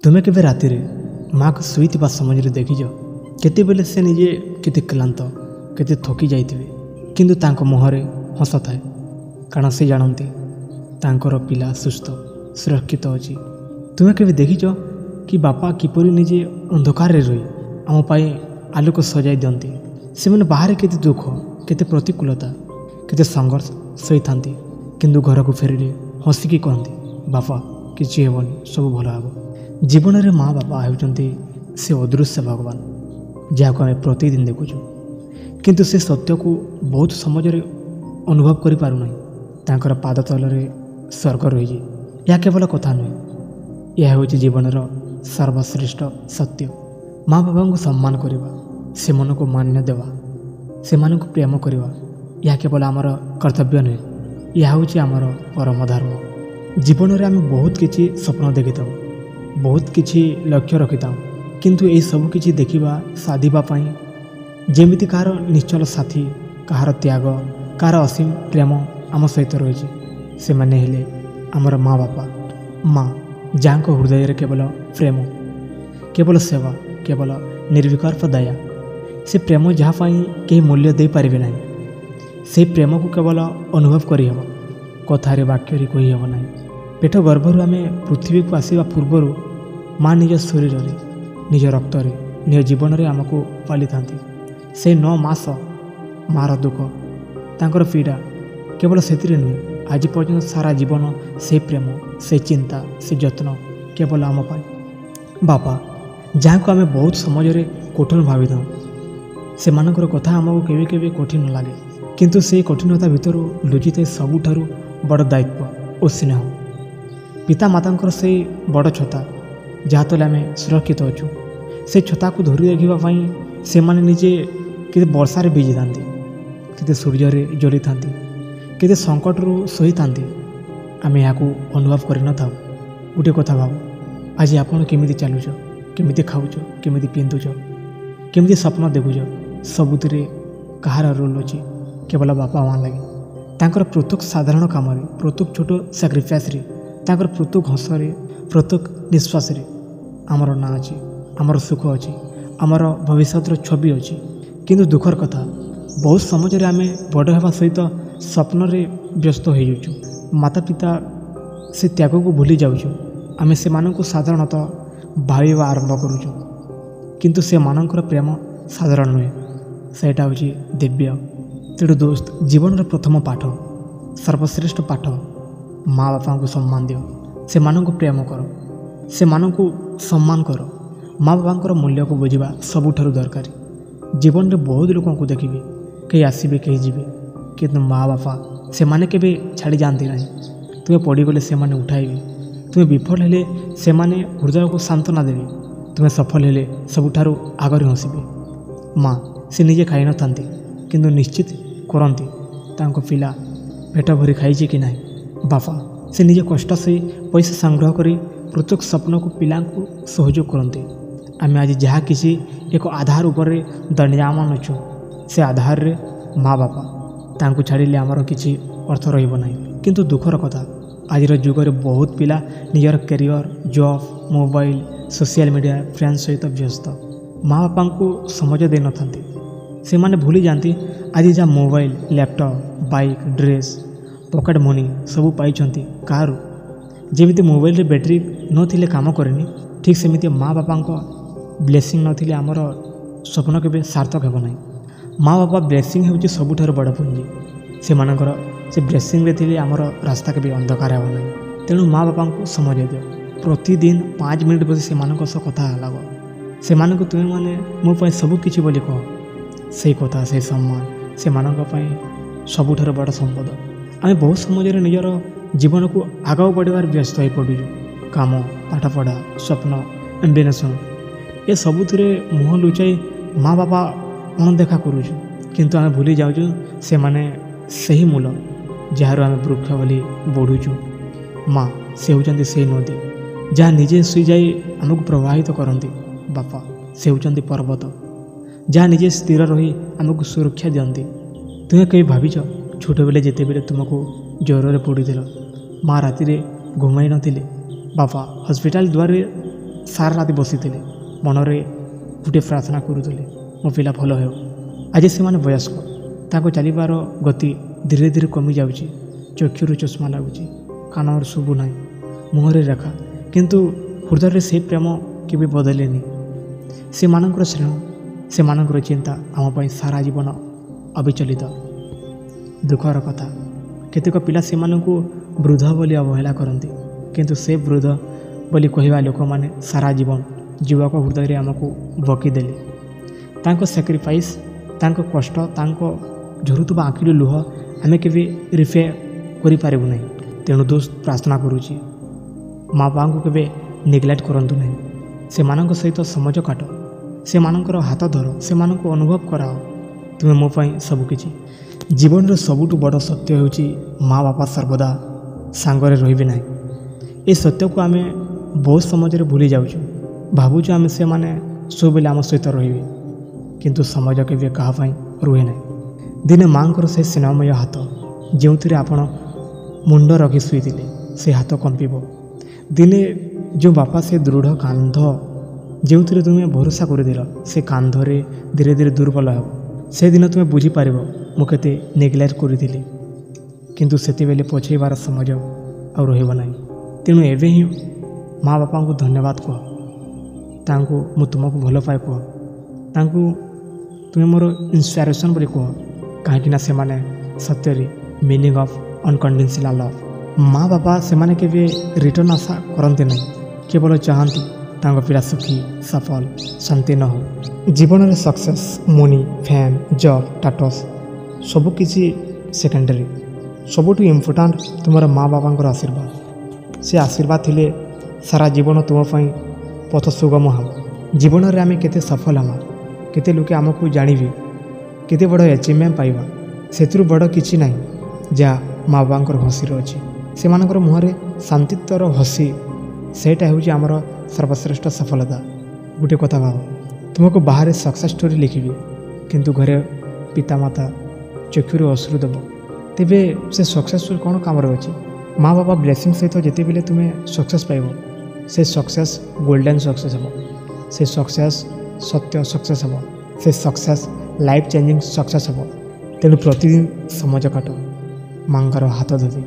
ତୁମେ କେବେ ରାତିରେ ମାଆକୁ ଶୋଇଥିବା ସମୟରେ ଦେଖିଛ କେତେବେଳେ ସେ ନିଜେ କେତେ କ୍ଳାନ୍ତ, କେତେ ଥକି ଯାଇଥିବେ, କିନ୍ତୁ ତାଙ୍କ ମୁହଁରେ ହସ ଥାଏ, କାରଣ ସେ ଜାଣନ୍ତି ତାଙ୍କର ପିଲା ସୁସ୍ଥ ସୁରକ୍ଷିତ ଅଛି। ତୁମେ କେବେ ଦେଖିଛ କି ବାପା କିପରି ନିଜେ ଅନ୍ଧକାରରେ ରହି ଆମ ପାଇଁ ଆଲୋକ ସଜାଇ ଦିଅନ୍ତି? ସେମାନେ ବାହାରେ କେତେ ଦୁଃଖ, କେତେ ପ୍ରତିକୂଳତା, କେତେ ସଂଘର୍ଷ ସହିଥାନ୍ତି, କିନ୍ତୁ ଘରକୁ ଫେରିଲେ ହସିକି କହନ୍ତି, ବାପା କିଛି ହେବନି, ସବୁ ଭଲ ହେବ। ଜୀବନରେ ମା ବାପା ହେଉଛନ୍ତି ସେ ଅଦୃଶ୍ୟ ଭଗବାନ, ଯାହାକୁ ଆମେ ପ୍ରତିଦିନ ଦେଖୁଛୁ, କିନ୍ତୁ ସେ ସତ୍ୟକୁ ବହୁତ ସମାଜରେ ଅନୁଭବ କରିପାରୁନାହିଁ। ତାଙ୍କର ପାଦ ତଳରେ ସ୍ୱର୍ଗ ରହିଛି। ଏହା କେବଳ କଥା ନୁହେଁ, ଏହା ହେଉଛି ଜୀବନର ସର୍ବଶ୍ରେଷ୍ଠ ସତ୍ୟ। ମା ବାପାଙ୍କୁ ସମ୍ମାନ କରିବା, ସେମାନଙ୍କୁ ମାନ୍ୟ ଦେବା, ସେମାନଙ୍କୁ ପ୍ରେମ କରିବା, ଏହା କେବଳ ଆମର କର୍ତ୍ତବ୍ୟ ନୁହେଁ, ଏହା ହେଉଛି ଆମର ପରମ ଧର୍ମ। ଜୀବନରେ ଆମେ ବହୁତ କିଛି ସ୍ୱପ୍ନ ଦେଖିଥାଉ, ବହୁତ କିଛି ଲକ୍ଷ୍ୟ ରଖିଥାଉ, କିନ୍ତୁ ଏସବୁ କିଛି ଦେଖିବା ସାଧିବା ପାଇଁ ଯେମିତି କାହାର ନିଶ୍ଚଳ ସାଥୀ, କାହାର ତ୍ୟାଗ, କାହାର ଅସୀମ ପ୍ରେମ ଆମ ସହିତ ରହିଛି, ସେମାନେ ହେଲେ ଆମର ମା ବାପା। ମା, ଯାହାଙ୍କ ହୃଦୟରେ କେବଳ ପ୍ରେମ, କେବଳ ସେବା, କେବଳ ନିର୍ବିକଳ୍ପ ଦୟା। ସେ ପ୍ରେମ ଯାହା ପାଇଁ କେହି ମୂଲ୍ୟ ଦେଇପାରିବେ ନାହିଁ। ସେଇ ପ୍ରେମକୁ କେବଳ ଅନୁଭବ କରିହେବ, କଥାରେ ବାକ୍ୟରେ କହିହେବ ନାହିଁ। ପେଟ ଗର୍ଭରୁ ଆମେ ପୃଥିବୀକୁ ଆସିବା ପୂର୍ବରୁ ମା ନିଜ ଶରୀରରେ, ନିଜ ରକ୍ତରେ, ନିଜ ଜୀବନରେ ଆମକୁ ପାଳିଥାନ୍ତି। ସେ 9 ମାସ ମାଆର ଦୁଃଖ, ତାଙ୍କର ପୀଡ଼ା କେବଳ ସେଥିରେ ନୁହେଁ, ଆଜି ପର୍ଯ୍ୟନ୍ତ ସାରା ଜୀବନ ସେ ପ୍ରେମ, ସେ ଚିନ୍ତା, ସେ ଯତ୍ନ କେବଳ ଆମ ପାଇଁ। ବାପା, ଯାହାକୁ ଆମେ ବହୁତ ସମାଜରେ କଠିନ ଭାବିଥାଉ, ସେମାନଙ୍କର କଥା ଆମକୁ କେବେ କେବେ କଠିନ ଲାଗେ, କିନ୍ତୁ ସେଇ କଠିନତା ଭିତରୁ ଲୁଚିଥାଏ ସବୁଠାରୁ ବଡ଼ ଦାୟିତ୍ୱ ଓ ସ୍ନେହ। ପିତାମାତାଙ୍କର ସେଇ ବଡ଼ ଛତା, ଯାହା ତଳେ ଆମେ ସୁରକ୍ଷିତ ଅଛୁ, ସେ ଛତାକୁ ଧରି ରଖିବା ପାଇଁ ସେମାନେ ନିଜେ କେତେ ବର୍ଷାରେ ଭିଜିଥାନ୍ତି, କେତେ ସୂର୍ଯ୍ୟରେ ଜଳିଥାନ୍ତି, କେତେ ସଙ୍କଟରୁ ସହିଥାନ୍ତି, ଆମେ ଏହାକୁ ଅନୁଭବ କରିନଥାଉ। ଗୋଟିଏ କଥା ଭାବ, ଆଜି ଆପଣ କେମିତି ଚାଲୁଛ, କେମିତି ଖାଉଛ, କେମିତି ପିନ୍ଧୁଛ, କେମିତି ସ୍ୱପ୍ନ ଦେଖୁଛ, ସବୁଥିରେ କାହାର ରୋଲ୍ ଅଛି? କେବଳ ବାପା ମା ଲାଗି। ତାଙ୍କର ପୃଥକ ସାଧାରଣ କାମରେ, ପୃଥକ ଛୋଟ ସାକ୍ରିଫାଇସ୍ରେ, ତାଙ୍କର ପୃଥକ ହସରେ, ପୃଥକ ନିଶ୍ୱାସରେ ଆମର ନାଁ ଅଛି, ଆମର ସୁଖ ଅଛି, ଆମର ଭବିଷ୍ୟତର ଛବି ଅଛି। କିନ୍ତୁ ଦୁଃଖର କଥା, ବହୁତ ସମାଜରେ ଆମେ ବଡ଼ ହେବା ସହିତ ସ୍ୱପ୍ନରେ ବ୍ୟସ୍ତ ହୋଇଯାଉଛୁ। ମାତା ପିତା ସେ ତ୍ୟାଗକୁ ଭୁଲି ଯାଉଛୁ। ଆମେ ସେମାନଙ୍କୁ ସାଧାରଣତଃ ଭାବିବା ଆରମ୍ଭ କରୁଛୁ, କିନ୍ତୁ ସେମାନଙ୍କର ପ୍ରେମ ସାଧାରଣ ନୁହେଁ, ସେଇଟା ହେଉଛି ଦିବ୍ୟ। ତେଣୁ ଦୋସ୍ତ, ଜୀବନର ପ୍ରଥମ ପାଠ, ସର୍ବଶ୍ରେଷ୍ଠ ପାଠ, ମା ବାପାଙ୍କୁ ସମ୍ମାନ ଦିଅ, ସେମାନଙ୍କୁ ପ୍ରେମ କର, ସେମାନଙ୍କୁ ସମ୍ମାନ କର। ମା ବାପାଙ୍କର ମୂଲ୍ୟକୁ ବୁଝିବା ସବୁଠାରୁ ଦରକାରୀ। ଜୀବନରେ ବହୁତ ଲୋକଙ୍କୁ ଦେଖିବେ, କେହି ଆସିବେ କେହି ଯିବେ, କିନ୍ତୁ ମା ବାପା ସେମାନେ କେବେ ଛାଡ଼ି ଯାଆନ୍ତି ନାହିଁ। ତୁମେ ପଡ଼ିଗଲେ ସେମାନେ ଉଠାଇବେ, ତୁମେ ବିଫଳ ହେଲେ ସେମାନେ ହୃଦୟକୁ ସାନ୍ତ୍ୱନା ଦେବେ, ତୁମେ ସଫଳ ହେଲେ ସବୁଠାରୁ ଆଗରେ ହସିବେ। ମା ସେ ନିଜେ ଖାଇନଥାନ୍ତି, କିନ୍ତୁ ନିଶ୍ଚିତ କରନ୍ତି ତାଙ୍କ ପିଲା ପେଟ ଭରି ଖାଇଛି କି ନାହିଁ। ବାପା ସେ ନିଜେ କଷ୍ଟ ସହି ପଇସା ସଂଗ୍ରହ କରି ପ୍ରତ୍ୟେକ ସ୍ୱପ୍ନକୁ ପିଲାଙ୍କୁ ସହଯୋଗ କରନ୍ତି। ଆମେ ଆଜି ଯାହା କିଛି ଏକ ଆଧାର ଉପରେ ଦଣ୍ଡାୟମାନ ଅଛୁ, ସେ ଆଧାରରେ ମା ବାପା, ତାଙ୍କୁ ଛାଡ଼ିଲେ ଆମର କିଛି ଅର୍ଥ ରହିବ ନାହିଁ। କିନ୍ତୁ ଦୁଃଖର କଥା, ଆଜିର ଯୁଗରେ ବହୁତ ପିଲା ନିଜର career, job, mobile, social media, friend ସହିତ ବ୍ୟସ୍ତ, ମା ବାପାଙ୍କୁ ସମୟ ଦେଇନଥାନ୍ତି। ସେମାନେ ଭୁଲି ଯାଆନ୍ତି ଆଜି ଯାହା mobile, laptop, bike, dress, pocket money ସବୁ ପାଇଛନ୍ତି କାହାରୁ? ଯେମିତି ମୋବାଇଲରେ ବ୍ୟାଟେରୀ ନଥିଲେ କାମ କରେନି, ଠିକ୍ ସେମିତି ମା ବାପାଙ୍କ ବ୍ଲେସିଂ ନଥିଲେ ଆମର ସ୍ୱପ୍ନ କେବେ ସାର୍ଥକ ହେବ ନାହିଁ। ମା ବାପା ବ୍ଲେସିଂ ହେଉଛି ସବୁଠାରୁ ବଡ଼ ପୁଞ୍ଜି। ସେମାନଙ୍କର ସେ ବ୍ଲେସିଂରେ ଥିଲେ ଆମର ରାସ୍ତା କେବେ ଅନ୍ଧକାର ହେବ ନାହିଁ। ତେଣୁ ମା ବାପାଙ୍କୁ ସମୟ ଦିଅ, ପ୍ରତିଦିନ 5 ମିନିଟ୍ ବସି ସେମାନଙ୍କ ସହ କଥା ଲାଗ। ସେମାନଙ୍କୁ ତୁମେମାନେ ମୋ ପାଇଁ ସବୁ କିଛି ବୋଲି କହ। ସେଇ କଥା, ସେଇ ସମ୍ମାନ ସେମାନଙ୍କ ପାଇଁ ସବୁଠାରୁ ବଡ଼ ସମ୍ପଦ। ଆମେ ବହୁତ ସମାଜରେ ନିଜର ଜୀବନକୁ ଆଗକୁ ବଢ଼ିବାରେ ବ୍ୟସ୍ତ ହୋଇପଡ଼ୁଛୁ। କାମ, ପାଠପଢ଼ା, ସ୍ୱପ୍ନ, ଆମ୍ବିନେସନ୍, ଏସବୁଥିରେ ମୁହଁ ଲୁଚାଇ ମା ବାପା ଅଣଦେଖା କରୁଛୁ। କିନ୍ତୁ ଆମେ ଭୁଲି ଯାଉଛୁ ସେମାନେ ସେହି ମୂଳ ଯାହାରୁ ଆମେ ବୃକ୍ଷ ବୋଲି ବଢ଼ୁଛୁ। ମା ସେ ହେଉଛନ୍ତି ସେଇ ନଦୀ ଯାହା ନିଜେ ଶୁଇଯାଇ ଆମକୁ ପ୍ରବାହିତ କରନ୍ତି। ବାପା ସେ ହେଉଛନ୍ତି ପର୍ବତ ଯାହା ନିଜେ ସ୍ଥିର ରହି ଆମକୁ ସୁରକ୍ଷା ଦିଅନ୍ତି। ତୁମେ କେବେ ଭାବିଛ ଛୋଟବେଳେ ଯେତେବେଳେ ତୁମକୁ ଜ୍ୱରରେ ପଡ଼ିଥିଲ, ମା ରାତିରେ ଘୁମାଇ ନଥିଲେ, ବାପା ହସ୍ପିଟାଲ ଦ୍ୱାରରେ ସାରା ରାତି ବସିଥିଲେ, ମନରେ ଗୋଟିଏ ପ୍ରାର୍ଥନା କରୁଥିଲେ, ମୋ ପିଲା ଭଲ ହେଉ। ଆଜି ସେମାନେ ବୟସ୍କ, ତାଙ୍କ ଚାଲିବାର ଗତି ଧୀରେ ଧୀରେ କମିଯାଉଛି, ଚକ୍ଷୁରୁ ଚଷମା ଲାଗୁଛି, କାନରୁ ଶୁଭୁ ନାହିଁ, ମୁହଁରେ ରେଖା, କିନ୍ତୁ ହୃଦୟରେ ସେ ପ୍ରେମ କେବେ ବଦଳେନି। ସେମାନଙ୍କର ସ୍ନେହ, ସେମାନଙ୍କର ଚିନ୍ତା ଆମ ପାଇଁ ସାରା ଜୀବନ ଅବିଚଳିତ। ଦୁଃଖର କଥା, କେତେକ ପିଲା ସେମାନଙ୍କୁ ବୃଦ୍ଧ ବୋଲି ଅବହେଳା କରନ୍ତି, କିନ୍ତୁ ସେ ବୃଦ୍ଧ ବୋଲି କହିବା ଲୋକମାନେ ସାରା ଜୀବନ ଯୁବକ ହୃଦୟରେ ଆମକୁ ବକିଦେଲେ। ତାଙ୍କ ସାକ୍ରିଫାଇସ୍, ତାଙ୍କ କଷ୍ଟ, ତାଙ୍କ ଝରୁଥିବା ଆଖିରୁ ଲୁହ ଆମେ କେବେ ରିପେ କରିପାରିବୁ ନାହିଁ। ତେଣୁ ଦୋସ୍ତ, ପ୍ରାର୍ଥନା କରୁଛି, ମା ବାପାଙ୍କୁ କେବେ ନେଗ୍ଲେକ୍ଟ କରନ୍ତୁ ନାହିଁ। ସେମାନଙ୍କ ସହିତ ସମୟ କାଟ, ସେମାନଙ୍କର ହାତ ଧର, ସେମାନଙ୍କୁ ଅନୁଭବ କରାଅ ତୁମେ ମୋ ପାଇଁ ସବୁକିଛି। ଜୀବନର ସବୁଠୁ ବଡ଼ ସତ୍ୟ ହେଉଛି ମା ବାପା ସର୍ବଦା ସାଙ୍ଗରେ ରହିବେ ନାହିଁ। ଏ ସତ୍ୟକୁ ଆମେ ବହୁତ ସମାଜରେ ଭୁଲି ଯାଉଛୁ। ଭାବୁଛୁ ଆମେ ସେମାନେ ସବୁବେଳେ ଆମ ସହିତ ରହିବେ, କିନ୍ତୁ ସମାଜ କେବେ କାହା ପାଇଁ ରୁହେ ନାହିଁ। ଦିନେ ମାଆଙ୍କର ସେ ସ୍ନେହମୟ ହାତ ଯେଉଁଥିରେ ଆପଣ ମୁଣ୍ଡ ରଖି ଶୋଇଥିଲେ, ସେ ହାତ କମ୍ପିବ। ଦିନେ ଯେଉଁ ବାପା ସେ ଦୃଢ଼ କାନ୍ଧ ଯେଉଁଥିରେ ତୁମେ ଭରସା କରିଦେଲ, ସେ କାନ୍ଧରେ ଧୀରେ ଧୀରେ ଦୁର୍ବଳ ହେବ। ସେଦିନ ତୁମେ ବୁଝିପାରିବ ମୁଁ କେତେ ନେଗ୍ଲେକ୍ଟ କରିଥିଲି, କିନ୍ତୁ ସେତେବେଳେ ପଛେଇବାର ସମାଜ ଆଉ ରହିବ ନାହିଁ। ତେଣୁ ଏବେ ହିଁ ମା ବାପାଙ୍କୁ ଧନ୍ୟବାଦ କୁହ, ତାଙ୍କୁ ମୁଁ ତୁମକୁ ଭଲ ପାଏ କୁହ, ତାଙ୍କୁ ତୁମେ ମୋର ଇନ୍ସପାରେସନ୍ ବୋଲି କୁହ, କାହିଁକିନା ସେମାନେ ସତ୍ୟରେ ମିନିଂ ଅଫ୍ ଅନକଣ୍ଡିସନାଲ୍ ଲଭ୍। ମା ବାପା ସେମାନେ କେବେ ରିଟର୍ଣ୍ଣ ଆଶା କରନ୍ତି ନାହିଁ, କେବଳ ଚାହାନ୍ତି ତାଙ୍କ ପିଲା ସୁଖୀ, ସଫଳ, ଶାନ୍ତି ନ ହେଉ। ଜୀବନରେ success, money, fame, job, status ସବୁକିଛି ସେକେଣ୍ଡାରୀ। ସବୁଠୁ ଇମ୍ପୋର୍ଟାଣ୍ଟ ତୁମର ମା ବାପାଙ୍କର ଆଶୀର୍ବାଦ। ସେ ଆଶୀର୍ବାଦ ଥିଲେ ସାରା ଜୀବନ ତୁମ ପାଇଁ ପଥ ସୁଗମ ହେବ। ଜୀବନରେ ଆମେ କେତେ ସଫଳ ହେବା, କେତେ ଲୋକେ ଆମକୁ ଜାଣିବେ, କେତେ ବଡ଼ ଆଚିଭମେଣ୍ଟ ପାଇବା, ସେଥିରୁ ବଡ଼ କିଛି ନାହିଁ ଯାହା ମା ବାପାଙ୍କର ହସିରେ ଅଛି। ସେମାନଙ୍କର ମୁହଁରେ ଶାନ୍ତିତ୍ୱର ହସି, ସେଇଟା ହେଉଛି ଆମର ସର୍ବଶ୍ରେଷ୍ଠ ସଫଳତା। ଗୋଟେ କଥା ଭାବ, ତୁମକୁ ବାହାରେ ସକ୍ସେସ୍ ଷ୍ଟୋରି ଲେଖିବି, କିନ୍ତୁ ଘରେ ପିତାମାତା ଚକ୍ଷୁରୁ ଅଶ୍ରୁ ଦେବ, ତେବେ ସେ ସକ୍ସେସ୍ କ'ଣ କାମରେ ଅଛି? ମା ବାପା ବ୍ଲେସିଂ ସହିତ ଯେତେବେଳେ ତୁମେ ସକ୍ସେସ୍ ପାଇବ, ସେ ସକ୍ସେସ୍ ଗୋଲ୍ଡେନ୍ ସକ୍ସେସ୍ ହେବ, ସେ ସକ୍ସେସ୍ ସତ୍ୟ ସକ୍ସେସ୍ ହେବ, ସେ ସକ୍ସେସ୍ ଲାଇଫ୍ ଚେଞ୍ଜିଂ ସକ୍ସେସ୍ ହେବ। ତେଣୁ ପ୍ରତିଦିନ ସମାଜ କାଟ, ମାଆଙ୍କର ହାତ ଧରି,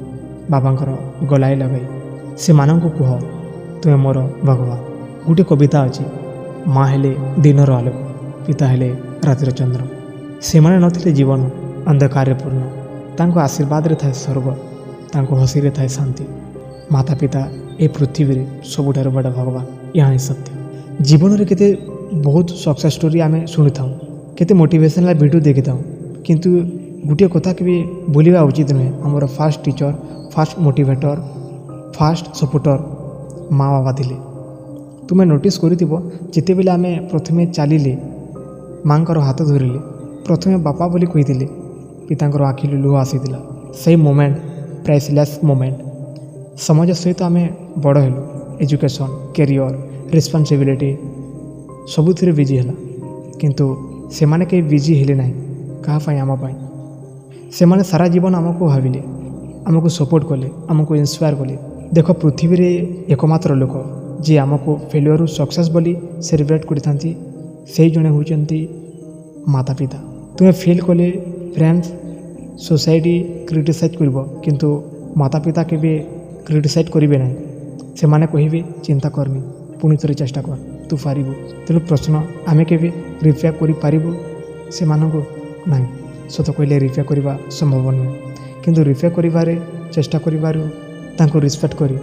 ବାବାଙ୍କର ଗଲାଇ ଲଗାଇ ସେମାନଙ୍କୁ କୁହ ତୁମେ ମୋର ଭଗବାନ। ଗୋଟେ କବିତା ଅଛି, ମା ହେଲେ ଦିନର ଆଲୋକ, ପିତା ହେଲେ ରାତିର ଚନ୍ଦ୍ର। ସେମାନେ ନଥିଲେ ଜୀବନ ଅନ୍ଧକାରରେ ପୂର୍ଣ୍ଣ। ତାଙ୍କ ଆଶୀର୍ବାଦରେ ଥାଏ ସ୍ୱର୍ଗ, ତାଙ୍କ ହସିରେ ଥାଏ ଶାନ୍ତି। ମାତା ପିତା ଏ ପୃଥିବୀରେ ସବୁଠାରୁ ବଡ଼ ଭଗବାନ, ଏହା ହିଁ ସତ୍ୟ। ଜୀବନରେ କେତେ ବହୁତ ସକ୍ସେସ୍ ଷ୍ଟୋରି ଆମେ ଶୁଣିଥାଉ, କେତେ ମୋଟିଭେସନାଲ୍ ଭିଡ଼ିଓ ଦେଖିଥାଉ, କିନ୍ତୁ ଗୋଟିଏ କଥା କେବେ ଭୁଲିବା ଉଚିତ ନୁହେଁ। ଆମର first teacher, first motivator, first supporter ମା ବାପା ଥିଲେ। ତୁମେ ନୋଟିସ୍ କରିଥିବ, ଯେତେବେଳେ ଆମେ ପ୍ରଥମେ ଚାଲିଲେ, ମାଆଙ୍କର ହାତ ଧରିଲେ, ପ୍ରଥମେ ବାପା ବୋଲି କହିଥିଲେ, ପିତାଙ୍କର ଆଖିରୁ ଲୁହ ଆସିଥିଲା। ସେଇ ମୋମେଣ୍ଟ ପ୍ରାଇସଲେସ୍ ମୋମେଣ୍ଟ। ସମାଜ ସହିତ ଆମେ ବଡ଼ ହେଲୁ, ଏଜୁକେସନ୍, କ୍ୟାରିୟର, ରେସ୍ପନ୍ସିବିଲିଟି ସବୁଥିରେ ବିଜି ହେଲା, କିନ୍ତୁ ସେମାନେ କେହି ବିଜି ହେଲେ ନାହିଁ କାହା ପାଇଁ? ଆମ ପାଇଁ। ସେମାନେ ସାରା ଜୀବନ ଆମକୁ ଭାବିଲେ, ଆମକୁ ସପୋର୍ଟ କଲେ, ଆମକୁ ଇନ୍ସପାୟାର କଲେ। ଦେଖ, ପୃଥିବୀରେ ଏକମାତ୍ର ଲୋକ ଯିଏ ଆମକୁ ଫେଲୁଅରରୁ ସକ୍ସେସ୍ ବୋଲି ସେଲିବ୍ରେଟ୍ କରିଥାନ୍ତି, ସେଇ ଜଣେ ହେଉଛନ୍ତି ମାତା ପିତା। ତୁମେ ଫେଲ୍ କଲେ ଫ୍ରେଣ୍ଡସ୍, ସୋସାଇଟି କ୍ରିଟିସାଇଜ୍ କରିବ, କିନ୍ତୁ ମାତା ପିତା କେବେ କ୍ରିଟିସାଇଜ୍ କରିବେ ନାହିଁ। ସେମାନେ କହିବେ ଚିନ୍ତା କରନି, ପୁଣି ଥରେ ଚେଷ୍ଟା କର, ତୁ ପାରିବୁ। ତେଣୁ ପ୍ରଶ୍ନ, ଆମେ କେବେ ରିପେ କରିପାରିବୁ ସେମାନଙ୍କୁ? ନାହିଁ, ସତ କହିଲେ ରିପେ କରିବା ସମ୍ଭବ ନୁହେଁ, କିନ୍ତୁ ରିପେ କରିବାରେ ଚେଷ୍ଟା କରିବାରୁ ତାଙ୍କୁ ରେସ୍ପେକ୍ଟ କରି,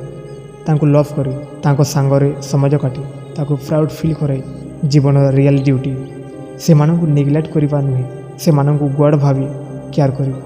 ତାଙ୍କୁ ଲଭ୍ କରି, ତାଙ୍କ ସାଙ୍ଗରେ ସମାଜ କାଟି, ତାକୁ ପ୍ରାଉଡ଼୍ ଫିଲ୍ କରାଇ ଜୀବନର ରିଅଲ୍ ଡ୍ୟୁଟି ସେମାନଙ୍କୁ ନେଗ୍ଲେକ୍ଟ କରିବା ନୁହେଁ, ସେମାନଙ୍କୁ ଗଡ଼୍ ଭାବି କେୟାର କରିବା।